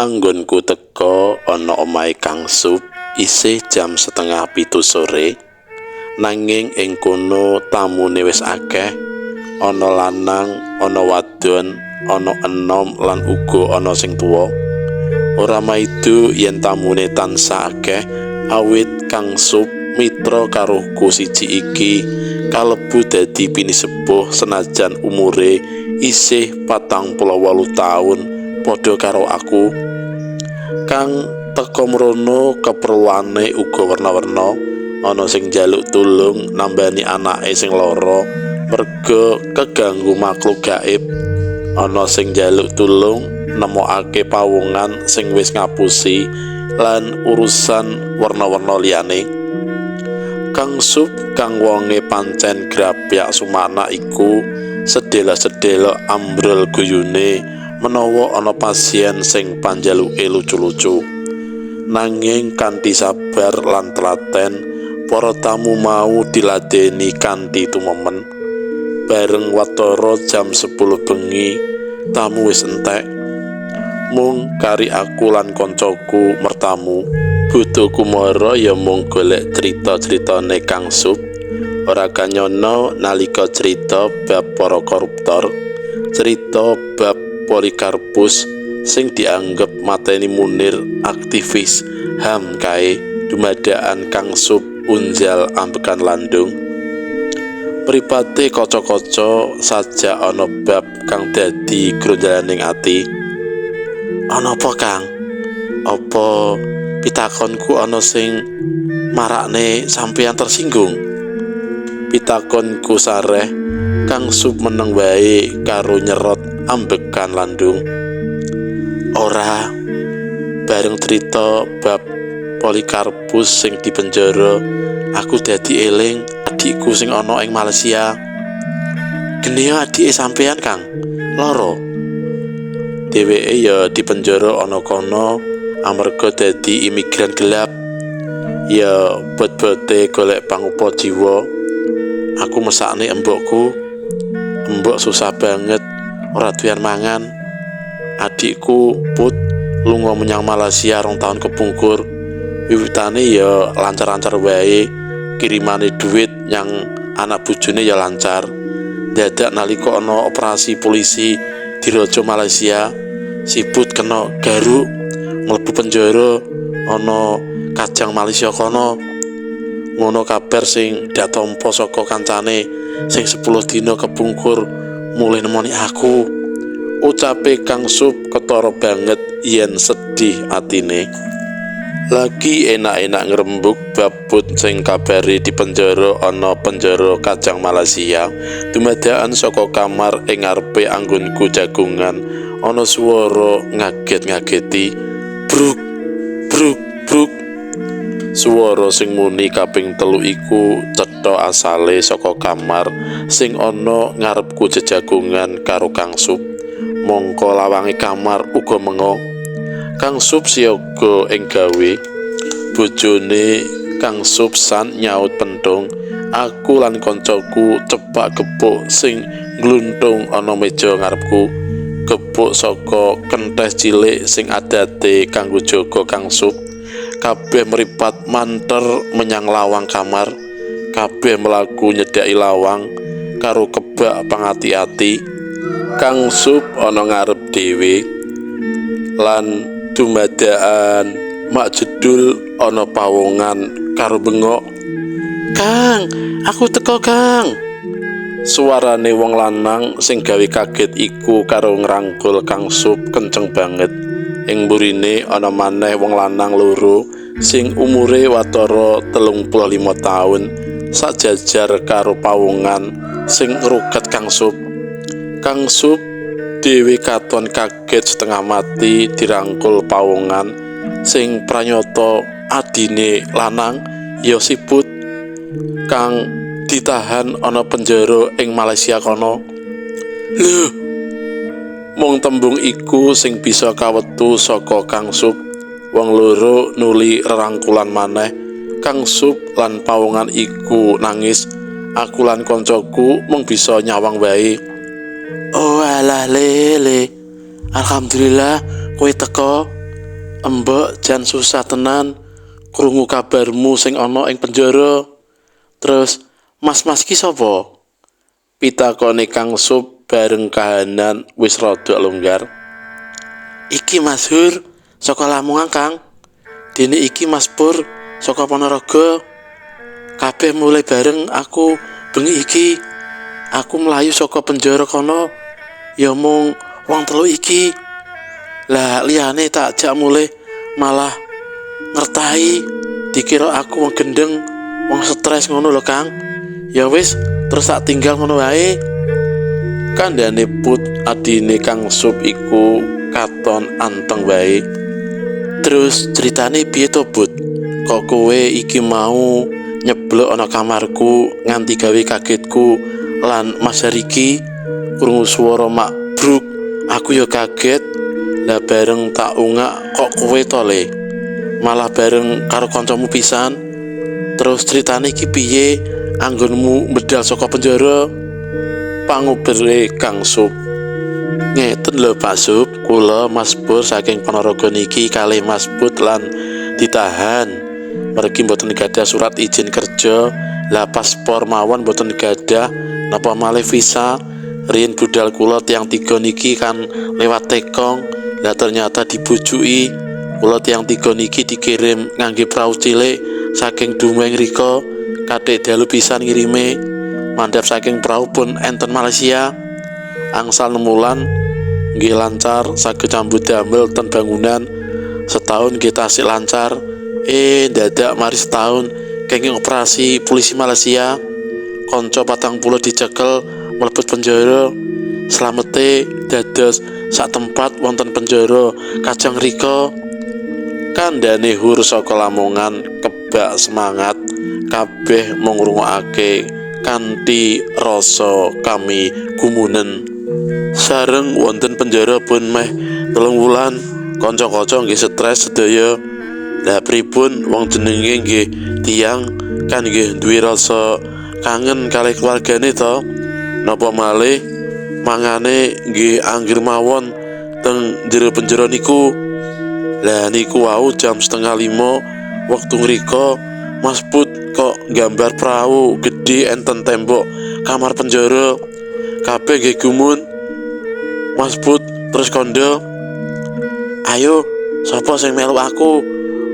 Anggonku teka ana omahe Kang Sup isih jam 6:30 sore. Nanging ing kono tamune wis akeh, ana lanang, ana wadon, ana enom lan uga ana sing tuwa. Ora maido yen tamune tansah akeh awit Kang Sup mitra karoku siji iki kalebu dadi pinisepuh senajan umure isih 48 taun padha karo aku. Kang teka mrono keperluane uga werna-werna, ana sing njaluk tulung nambani anake sing lara merga keganggu makhluk gaib, ana sing njaluk tulung nemokake pawongan sing wis ngapusi lan urusan werna-werna liyane. Kang Sup kang wonge pancen grapyak sumana iku sedhela-sedhela ambrol guyune menawa ana pasien sing panjaluke lucu-lucu. Nanging kanthi sabar lan telaten, para tamu mau diladeni kanthi tumemen. Bareng watara jam 10 bengi, tamu wis entek. Mung kari aku lan koncoku mertamu. Butuhku mara ya mung golek crita-critane Kang Sup. Ora kanyana nalika crita bab para koruptor, crita bab Polikarpus sing dianggep mateni Munir aktivis HAM kae dumadakan Kang Sup unjal ambekan landung. Mripate kaca-kaca sajak ana bab kang dadi gronjalaning ati. Ana apa, Kang? Apa pitakonku ana sing marakne sampeyan tersinggung? Pitakonku sareh. Kang Sup meneng wae karo nyerot ambekan landung. Ora, bareng crita bab Polikarpus sing dipenjara, aku dadi eling adikku sing ana ing Malaysia. Geni adike sampeyan, Kang? Loro. Dheweke ya dipenjara ana kono amarga dadi imigran gelap. Ya bot-bote golek pangupa jiwa. Aku mesakne embokku. Embok susah banget, ora doyan mangan. Adikku Put lunga menyang Malaysia 2 tahun kepungkur. Wiwitane ya lancar-lancar wae, kirimane duit nyang anak bojone ya lancar. Dadak nalika ana operasi polisi diraja Malaysia, si Put kena garuk mlebu penjara ana Kajang Malaysia kono. Ngono kabar sing ditampa saka kancane sing 10 dina kepungkur mulih nemoni aku. Ucape Kang Sup ketara banget yen sedih atine. Lagi enak-enak ngrembug bab Put sing kabare dipenjara ana penjara Kajang Malaysia. Dumadakan saka kamar ing ngarepe anggonku jagongan ana swara ngaget-ngageti. Bruk bruk bruk. Swara sing muni kaping 3 iku cetha asale saka kamar sing ana ngarepku jejagongan karo Kang Sup. Mongko lawange kamar uga mengo. Kang Sup siaga ing gawe. Bojone Kang Sup san nyaut pentung. Aku lan koncoku cepak gepuk sing ngluntung ana meja ngarepku. Gepuk saka kentes cilik sing adate kanggo jaga Kang Sup. Kabeh mripat manter menyang lawang kamar. Kabeh mlaku nyedhaki lawang karo kebak pangati-ati. Kang Sup ana ngarep dhewe lan dumadakan mak jedul ana pawongan karo bengok. Kang, aku teko, Kang. Suarane wong lanang sing gawe kaget iku karo ngrangkul Kang Sup kenceng banget. Ing mburine ana maneh wong lanang loro sing umure watara 35 taun sajajar karo pawongan sing ngruket Kang Sup. Kang Sup dhewe katon kaget setengah mati dirangkul pawongan sing pranyata adine lanang ya siput kang ditahan ana penjara ing Malaysia kono. Lho, mung tembung iku sing bisa kawetu saka Kang Sup. Wong loro nuli rerangkulan maneh. Kang Sup lan pawongan iku nangis. Aku lan koncoku mung bisa nyawang wae. Oh alah lele, alhamdulillah kowe teko. Embok jan susah tenan krungu kabarmu sing ana ing penjara. Terus mas-mas ki sapa? Pitakone Kang Sup bareng kahanan wis rada longgar. Iki Mas Hur saka Lamongan, Kang. Dene iki Mas Pur saka Ponorogo. Kabeh mulai bareng aku bengi iki. Aku mlayu saka penjara kono ya mung wong telu iki. Lah liyane tak jak mulih malah ngertai, dikira aku wong gendeng, wong stres ngono lho, Kang. Ya wis, terus tak tinggal ngono wae. Kandhane Put adine Kang Sup iku katon anteng wae. Terus ceritane piye to, Put? Kok kowe iki mau nyeblok ana kamarku nganti gawe kagetku lan Mas Hariki? Krungu swara mak bruk, aku ya kaget. Lah bareng tak ungak kok kowe to le? Malah bareng karo kancamu pisan. Terus ceritane iki piye anggonmu medal saka penjara? Pangubere Kang Sup. Ngeten lho Pak Sup, kula Mas Pur saking Ponorogo niki kalih Mas Put lan ditahan mergi mboten gadah surat izin kerja, lah paspor mawon mboten gadah, napa malih visa. Riyin budal kula tiang tiga niki kan lewat tekong, lah ternyata dibujuki. Kula tiang tiga niki dikirim ngangge prau cilik saking Dumeng rika, kathik dalu pisan ngirime. Mandhap saking prau pun enten Malaysia. Angsal 6 wulan nggih lancar, saged nyambut damel ten bangunan. Setahun nggih tasik lancar. Dadak mari setahun kenging operasi polisi Malaysia. Kanca 40 dicekel mlebet penjara. Slamete dados sak tempat wonten penjara Kajang rika. Kandhane Hur saka Lamongan kebak semangat, kabeh mung ngrungokake kanthi rasa kami gumunen. Sareng wonten penjara pun meh 3 wulan, kanca-kanca nggih stres sedaya. Lah pripun wong jenenge nggih tiyang kan nggih duwe rasa kangen kalih keluargane to. Napa malih mangane nggih angger mawon teng jero penjara niku. Lah niku wau jam 4:30 wektu ngrika Mas Put kok gambar prau gedhe enten tembok kamar penjara. Kabeh nggih gumun. Mas Put terus kandha, "Ayo, sapa sing melu aku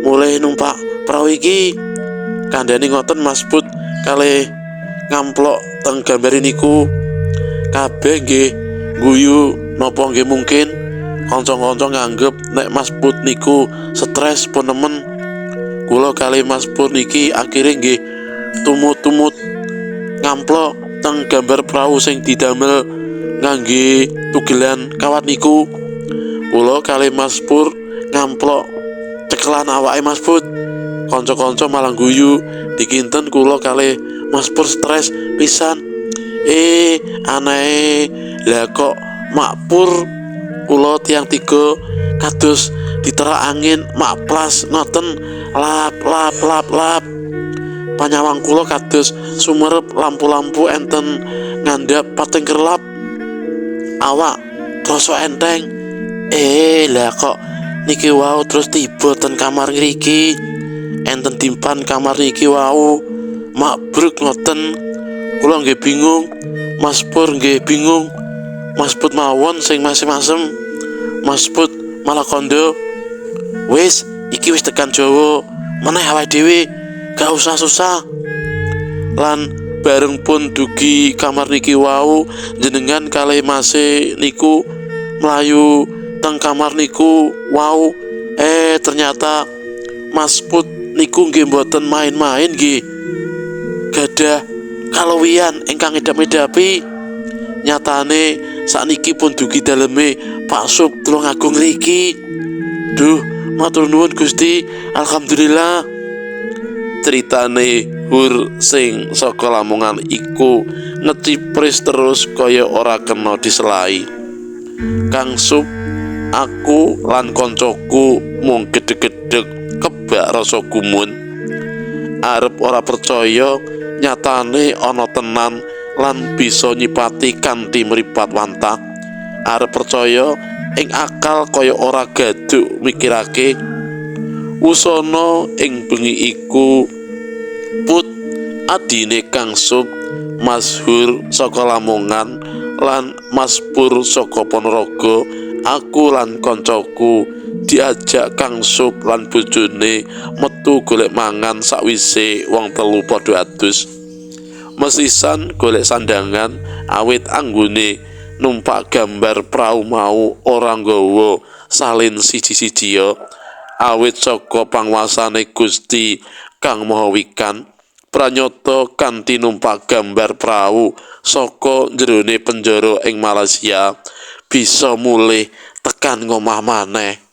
mulih numpak prau iki?" Kandhane ngoten Mas Put kalih ngamplok teng gambare niku. Kabeh nggih guyu, napa nggih mungkin kanca-kanca nganggep nek Mas Put niku stres pun nemen. Kula kalih Mas Pur niki akhire nggih tumut-tumut ngamplok teng gambar prau sing didamel ngangge tugelan kawat niku. Kula kalih Mas Pur ngamplok cekelan awake Mas Put. Kanca-kanca malah guyu, dikinten kula kalih Mas Pur stres pisan. Aneh, lah kok makpur kula tiang tiga kados diterak angin makplas ngoten, lap lap lap lap. Panyawang kula kados sumerep lampu-lampu enten ngandhap pating kerlap. Awak krasa enteng. Lah kok niki wau terus tiba ten kamar ngriki. Enten dimpan kamar niki wau makbruk ngoten. Kula nggih bingung, Mas Pur nggih bingung. Mas Put mawon sing masem-masem. Mas Put malah kandha, "Wis, iki wis tekan Jawa, meneh awake dhewe, gak usah susah." Lan bareng pun dugi kamar niki wau, jenengan kalih mase niku mlayu teng kamar niku wau. Ternyata Mas Put niku nggih mboten main-main nggih. Gadah kaluwihan ingkang ngedap-edapi. Nyatane sakniki pun dugi daleme Pak Sup Tulungagung ngriki. Duh, matur nuwun Gusti, alhamdulillah. Ceritane Hur sing saka Lamongan iku ngecipris terus kaya ora kena diselai. Kang Sup, aku lan koncoku mung gedeg-gedeg kebak rasa gumun. Arep ora percaya nyatane ana tenan lan bisa nyipati kanthi mripat wantah. Arep percaya ing akal kaya ora gaduk mikirake. Wusana ing bengi iku Put adine Kang Sup, Mashur saka Lamongan lan Mas Pur saka Ponorogo, aku lan koncoku diajak Kang Sup lan bojone metu golek mangan sakwise wong telu padha adus. Mesisan golek sandangan awit anggone numpak gambar prau mau ora nggawa salin siji-sijiya, awit saka panguwasane Gusti Kang Maha Wikan pranyata kanthi numpak gambar prau saka njerone penjara ing Malaysia bisa mulih tekan ngomah maneh.